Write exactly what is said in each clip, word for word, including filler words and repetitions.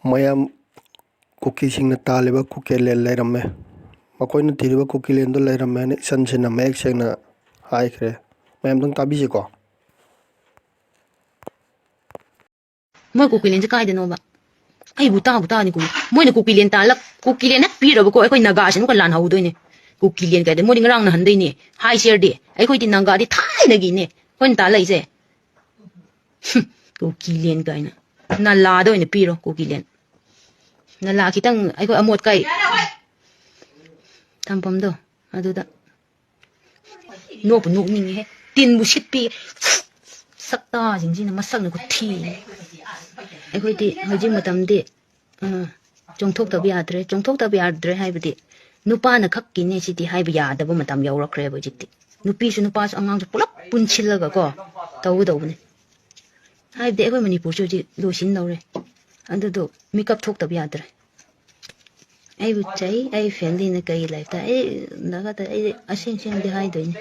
ꯃꯌꯥꯝ ꯀꯨꯀꯤꯁꯤꯡꯅ ꯇꯥꯜꯂꯤꯕ ꯀꯨꯀꯤꯂꯦꯟ ꯂꯩꯔꯝꯃꯦ꯫ ꯃꯈꯣꯏꯅ ꯊꯤꯔꯤꯕ ꯀꯨꯀꯤꯂꯦꯟꯗꯨ ꯂꯩꯔꯝꯃꯦ ꯍꯥꯏꯅ ꯏꯆꯟꯁꯤꯅ ꯃꯌꯦꯛ ꯁꯦꯡꯅ ꯍꯥꯏꯈ꯭ꯔꯦ꯫ ꯃꯌꯥꯝꯗꯪ ꯇꯥꯕꯤꯁꯤꯀꯣ꯫ ꯃꯣꯏ ꯀꯨꯀꯤꯂꯦꯟꯁꯦ ꯀꯥꯏꯗꯅꯣꯕ? ꯑꯩꯕꯨ ꯇꯥꯕꯨ ꯇꯥꯅꯤ ꯀꯨꯀꯤ꯫ ꯃꯣꯏꯅ ꯀꯨꯀꯤꯂꯦꯟ ꯇꯥꯜꯂꯛ-, ꯀꯨꯀꯤꯂꯦꯟ ꯍꯦꯛ ꯄꯤꯔꯕꯀꯣ, ꯑꯩꯈꯣꯏ ꯅꯥꯒꯥꯁꯤꯅ ꯑꯃꯨꯛꯀ ꯂꯥꯟ ꯍꯧꯗꯣꯏꯅꯦ꯫ ꯀꯨꯀꯤꯂꯦꯟ ꯀꯥꯏꯗ? ꯃꯣꯏꯗꯤ ꯉꯔꯥꯡ ꯅꯍꯥꯟꯗꯩꯅꯦ꯫ ꯍꯥꯏ ꯁꯤꯌꯔꯗꯤ꯫ ꯑꯩꯈꯣꯏꯗꯤ ꯅꯥꯒꯥꯗꯤ ꯊꯥꯏꯅꯒꯤꯅꯦ ꯑꯩꯈꯣꯏꯅ ꯇꯥꯜꯂꯛꯏꯁꯦ꯫ ꯍꯨꯝ, ꯀꯨꯀꯤꯂꯦꯟ ꯀꯥꯏꯅ꯫ ꯅꯂꯥꯗ ꯑꯣꯏꯅ ꯄꯤꯔꯣ ꯀꯨꯀꯤꯂꯦꯟ꯫ ꯅꯂꯥ ꯈꯤꯇꯪ ꯑꯩꯈꯣꯏ ꯑꯃꯣꯠ ꯑꯀꯥꯏ ꯊꯝꯐꯝꯗꯣ ꯑꯗꯨꯗ꯫ ꯅꯣꯛꯄꯨ ꯅꯣꯛꯅꯤꯡꯉꯤꯍꯦ꯫ ꯇꯤꯟꯕꯨ ꯁꯤꯠꯄꯤ ꯁꯛꯇꯥꯁꯤꯡꯁꯤꯅ ꯃꯁꯛꯅ ꯈꯨꯊꯤ꯫ ꯑꯩꯈꯣꯏꯗꯤ ꯍꯧꯖꯤꯛ ꯃꯇꯝꯗꯤ, ꯑ, ꯆꯣꯡꯊꯣꯛꯇꯕ ꯌꯥꯗ꯭ꯔꯦ꯫ ꯆꯣꯡꯊꯣꯛꯇꯕ ꯌꯥꯗ꯭ꯔꯦ ꯍꯥꯏꯕꯗꯤ ꯅꯨꯄꯥꯅ ꯈꯛꯀꯤꯅꯦ ꯁꯤꯗꯤ ꯍꯥꯏꯕ ꯌꯥꯗꯕ ꯃꯇꯝ ꯌꯧꯔꯛꯈ꯭ꯔꯦꯕ ꯍꯧꯖꯤꯛꯇꯤ꯫ ꯅꯨꯄꯤꯁꯨ ꯅꯨꯄꯥꯁꯨ ꯑꯉꯥꯡꯁꯨ ꯄꯨꯂꯞ ꯄꯨꯟꯁꯤꯜꯂꯒꯀꯣ ꯇꯧꯒꯗꯧꯕꯅꯦ꯫ ꯍꯥꯏꯕꯗꯤ ꯑꯩꯈꯣꯏ ꯃꯅꯤꯄꯨꯔꯁꯨ ꯍꯧꯖꯤꯛ ꯂꯣꯏꯁꯤꯟꯗꯧꯔꯦ꯫ ꯑꯗꯨꯗꯣ ꯃꯤꯀꯞ ꯊꯣꯛꯇꯕ ꯌꯥꯗ꯭ꯔꯦ꯫ ꯑꯩꯕꯨ ꯆꯩ, ꯑꯩ ꯐꯦꯃꯤꯂꯤꯅ ꯀꯩ ꯂꯥꯏꯐꯇ ꯑꯩ ꯗꯔꯀꯥꯔ ꯇꯥꯏ, ꯑꯩ ꯑꯁꯦꯡ ꯑꯁꯦꯡꯕꯗꯤ ꯍꯥꯏꯗꯣꯏꯅꯦ꯫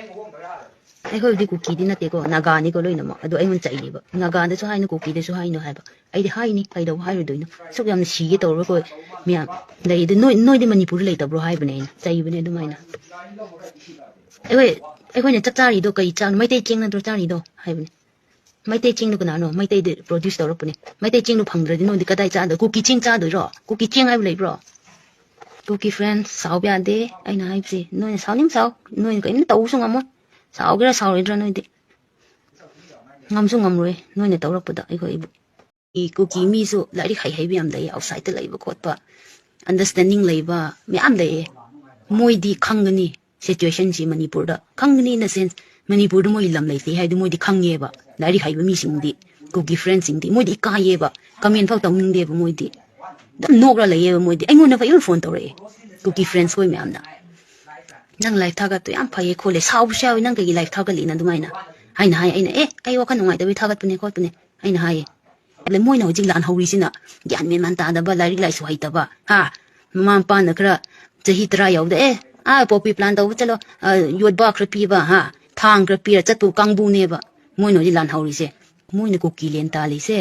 ꯑꯩꯈꯣꯏꯕꯨꯗꯤ ꯀꯨꯀꯤꯗꯤ ꯅꯠꯇꯦꯀꯣ, ꯅꯥꯒꯥꯅꯤꯀꯣ ꯂꯣꯏꯅꯃꯛ꯫ ꯑꯗꯣ ꯑꯩꯉꯣꯟꯗ ꯆꯩꯔꯤꯕ, "ꯅꯥꯒꯥꯗꯁꯨ ꯍꯥꯏꯅꯨ, ꯀꯨꯀꯤꯗꯁꯨ ꯍꯥꯏꯅꯨ" ꯍꯥꯏꯕ꯫ ꯑꯩꯗꯤ ꯍꯥꯏꯅꯤ, ꯀꯩꯗꯧꯕ ꯍꯥꯏꯔꯣꯏꯗꯣꯏꯅꯣ? ꯁꯨꯛ ꯌꯥꯝꯅ ꯁꯤꯒꯦ ꯇꯧꯔꯒ ꯑꯩꯈꯣꯏ ꯃꯌꯥꯝ ꯂꯩ꯫ ꯑꯗꯨ ꯅꯣꯏ, ꯅꯣꯏꯗꯤ ꯃꯅꯤꯄꯨꯔꯗ ꯂꯩꯇꯕ꯭ꯔꯣ ꯍꯥꯏꯕꯅꯦ ꯑꯩꯅ, ꯆꯩꯕꯅꯦ ꯑꯗꯨꯃꯥꯏꯅ꯫ "ꯑꯩꯈꯣꯏ, ꯑꯩꯈꯣꯏꯅ ꯆꯥꯛ ꯆꯥꯔꯤꯗꯣ ꯀꯩ ꯆꯥꯛꯅꯣ? ꯃꯩꯇꯩ ꯆꯦꯡ ꯅꯠꯇ꯭ꯔꯣ ꯆꯥꯔꯤꯗꯣ?" ꯍꯥꯏꯕꯅꯦ꯫ "ꯃꯩꯇꯩ ꯆꯦꯡꯗꯣ ꯀꯅꯥꯅꯣ? ꯃꯩꯇꯩꯗ ꯄ꯭ꯔꯣꯗ꯭ꯌꯨꯁ ꯇꯧꯔꯛꯄꯅꯦ꯫ ꯃꯩꯇꯩ ꯆꯦꯡꯗꯣ ꯐꯪꯗ꯭ꯔꯗꯤ ꯅꯣꯏꯗꯤ ꯀꯗꯥꯏ ꯆꯥꯗꯣꯏ? ꯀꯨꯀꯤ ꯆꯦꯡ ꯆꯥꯗꯣꯏꯔꯣ? ꯀꯨꯀꯤ ꯆꯦꯡ ꯍꯥꯏꯕ ꯂꯩꯕ꯭ꯔꯣ?" ꯀꯨꯀꯤ ꯐ꯭ꯔꯦꯟꯁ, ꯁꯥꯎꯕ ꯌꯥꯗꯦ꯫ ꯑꯩꯅ ꯍꯥꯏꯕꯁꯦ, ꯅꯣꯏꯅ ꯁꯥꯎꯅꯤꯡ ꯁꯥꯎ, ꯅꯣꯏꯅ ꯀꯔꯤꯝꯇ ꯇꯧꯕꯁꯨ ꯉꯝꯃꯣꯏ꯫ ꯁꯥꯎꯒꯦꯔꯥ ꯁꯥꯎꯔꯣꯏꯗ꯭ꯔꯥ ꯅꯣꯏꯗꯤ? ꯉꯝꯁꯨ ꯉꯝꯔꯣꯏ ꯅꯣꯏꯅ ꯇꯧꯔꯛꯄꯗ ꯑꯩꯈꯣꯏꯕꯨ꯫ ꯀꯨꯀꯤ ꯃꯤꯁꯨ ꯂꯥꯏꯔꯤꯛ ꯍꯩ ꯍꯩꯕ ꯌꯥꯝ ꯂꯩꯌꯦ, ꯑꯥꯎꯠꯁꯥꯏꯗꯇ ꯂꯩꯕ ꯈꯣꯠꯄ, ꯑꯟꯗꯔꯁ꯭ꯇꯦꯟꯗꯤꯡ ꯂꯩꯕ ꯃꯌꯥꯝ ꯂꯩꯌꯦ꯫ ꯃꯣꯏꯗꯤ ꯈꯪꯒꯅꯤ ꯁꯤꯆꯨꯋꯦꯁꯟꯁꯤ ꯃꯅꯤꯄꯨꯔꯗ꯫ ꯈꯪꯒꯅꯤ in the sense, ꯃꯅꯤꯄꯨꯔꯗ ꯃꯣꯏ ꯂꯝ ꯂꯩꯇꯦ ꯍꯥꯏꯕꯗꯤ ꯃꯣꯏꯗꯤ ꯈꯪꯉꯦꯕ꯫ ꯂꯥꯏꯔꯤꯛ ꯍꯩꯕ ꯃꯤꯁꯤꯡꯗꯤ, ꯀꯨꯀꯤ ꯐ꯭ꯔꯦꯟꯁꯤꯡꯗꯤ, ꯃꯣꯏꯗꯤ ꯏꯀꯥꯏꯌꯦꯕ꯫ ꯀꯃꯦꯟ ꯐꯥꯎ ꯇꯧꯅꯤꯡꯗꯦꯕ ꯃꯣꯏꯗꯤ꯫ ꯑꯗꯨꯝ ꯅꯣꯛꯔ ꯂꯩꯌꯦꯕ ꯃꯣꯏꯗꯤ꯫ ꯑꯩꯉꯣꯟꯗ ꯐꯥꯎ even ꯐꯣꯟ ꯇꯧꯔꯛꯑꯦ ꯀꯨꯀꯤ ꯐ꯭ꯔꯦꯟꯁ ꯈꯣꯏ ꯃꯌꯥꯝꯅ꯫ "ꯅꯪ ꯂꯥꯏꯐ ꯊꯥꯒꯠꯇꯣ ꯌꯥꯝ ꯐꯩꯌꯦ ꯈꯣꯠꯂꯦ, ꯁꯥꯎꯕꯁꯨ ꯌꯥꯎꯋꯤ, ꯅꯪ ꯀꯩꯒꯤ ꯂꯥꯏꯐ ꯊꯥꯒꯠꯂꯤꯅ?" ꯑꯗꯨꯃꯥꯏꯅ ꯍꯥꯏꯅ ꯍꯥꯏ꯫ ꯑꯩꯅ, "ꯑꯦ, ꯑꯩ ꯋꯥꯈꯜ ꯅꯨꯡꯉꯥꯏꯇꯕꯩ ꯊꯥꯒꯠꯄꯅꯦ ꯈꯣꯠꯄꯅꯦ" ꯑꯩꯅ ꯍꯥꯏꯌꯦ꯫ ꯑꯗꯩ ꯃꯣꯏꯅ ꯍꯧꯖꯤꯛ ꯂꯥꯟ ꯍꯧꯔꯤꯁꯤꯅ ꯒ꯭ꯌꯥꯟ ꯃꯦꯟ ꯃꯥꯟ ꯇꯥꯗꯕ, ꯂꯥꯏꯔꯤꯛ ꯂꯥꯏꯁꯨ ꯍꯩꯇꯕ, ꯍꯥ? ꯃꯃꯥ ꯃꯄꯥꯅ ꯈꯔ ꯆꯍꯤ ꯇꯔꯥ ꯌꯧꯗ, "ꯑꯦ, ꯑꯥ, ꯄꯣꯄꯤ ꯄ꯭ꯂꯥꯟ ꯇꯧꯕ ꯆꯠꯂꯣ", ꯑ, ꯌꯣꯠꯕꯥ ꯈꯔ ꯄꯤꯕ, ꯍꯥ? ꯊꯥꯡ ꯈꯔ ꯄꯤꯔ ꯆꯠꯄ ꯀꯥꯡꯕꯨꯅꯦꯕ ꯃꯣꯏꯅ ꯍꯧꯖꯤꯛ ꯂꯥꯟ ꯍꯧꯔꯤꯁꯦ꯫ ꯃꯣꯏꯅ ꯀꯨꯀꯤ ꯂꯦꯟ ꯇꯥꯜꯂꯤꯁꯦ꯫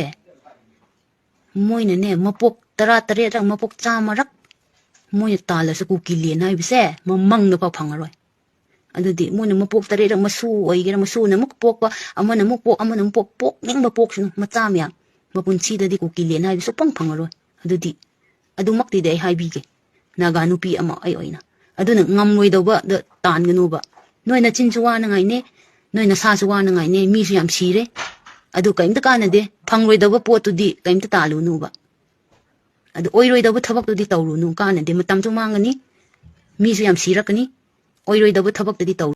ꯃꯣꯏꯅꯅꯦ, ꯃꯄꯣꯛ ꯇꯔꯥ ꯇꯔꯦꯠꯔꯛ, ꯃꯄꯣꯛ ꯆꯥꯝꯃꯔꯛ ꯃꯣꯏꯅ ꯇꯥꯜꯂꯁꯨ ꯀꯨꯀꯤ ꯂꯦꯟ ꯍꯥꯏꯕꯁꯦ ꯃꯃꯪꯗ ꯐꯥꯎ ꯐꯪꯉꯔꯣꯏ꯫ ꯑꯗꯨꯗꯤ ꯃꯣꯏꯅ ꯃꯄꯣꯛ ꯇꯔꯦꯠꯔꯛ ꯃꯁꯨ ꯑꯣꯏꯒꯦꯔꯥ, ꯃꯁꯨꯅ ꯑꯃꯨꯛ ꯄꯣꯛꯄ, ꯑꯃꯅ ꯑꯃꯨꯛ ꯄꯣꯛ, ꯑꯃꯅ ꯑꯃꯨꯛ ꯄꯣꯛ, ꯄꯣꯛꯅꯤꯡꯕ ꯄꯣꯛꯁꯅꯨ, ꯃꯆꯥ ꯃꯌꯥꯝ, ꯃꯄꯨꯟꯁꯤꯗꯗꯤ ꯀꯨꯀꯤ ꯂꯦꯟ ꯍꯥꯏꯕꯁꯨ ꯄꯪ ꯐꯪꯉꯔꯣꯏ꯫ ꯑꯗꯨꯗꯤ ꯑꯗꯨꯃꯛꯇꯤꯗꯤ ꯑꯩ ꯍꯥꯏꯕꯤꯒꯦ, ꯅꯥꯒꯥ ꯅꯨꯄꯤ ꯑꯃ ꯑꯩ ꯑꯣꯏꯅ꯫ ꯑꯗꯨꯅ ꯉꯝꯂꯣꯏꯗꯧꯕꯗ ꯇꯥꯟꯒꯅꯨꯕ꯫ ꯅꯣꯏ ꯅꯆꯤꯟꯁꯨ ꯋꯥꯅꯉꯥꯏꯅꯦ, ꯅꯣꯏ ꯅꯁꯥꯁꯨ ꯋꯥꯅꯉꯥꯏꯅꯦ, ꯃꯤꯁꯨ ꯌꯥꯝ ꯁꯤꯔꯦ꯫ ꯑꯗꯨ ꯀꯔꯤꯝꯇ ꯀꯥꯟꯅꯗꯦ, ꯐꯪꯂꯣꯏꯗꯧꯕ ꯄꯣꯠꯇꯨꯗꯤ ꯀꯔꯤꯝꯇ ꯇꯥꯜꯂꯨꯅꯨꯕ꯫ ꯑꯗꯨ ꯑꯣꯏꯔꯣꯏꯗꯧꯕ ꯊꯕꯛꯇꯨꯗꯤ ꯇꯧꯔꯨꯅꯨ, ꯀꯥꯟꯅꯗꯦ, ꯃꯇꯝꯁꯨ ꯃꯥꯡꯒꯅꯤ, ꯃꯤꯁꯨ ꯌꯥꯝ ꯁꯤꯔꯛꯀꯅꯤ꯫ ꯑꯣꯏꯔꯣꯏꯗꯧꯕ ꯊꯕꯛꯇꯗꯤ ꯇꯧ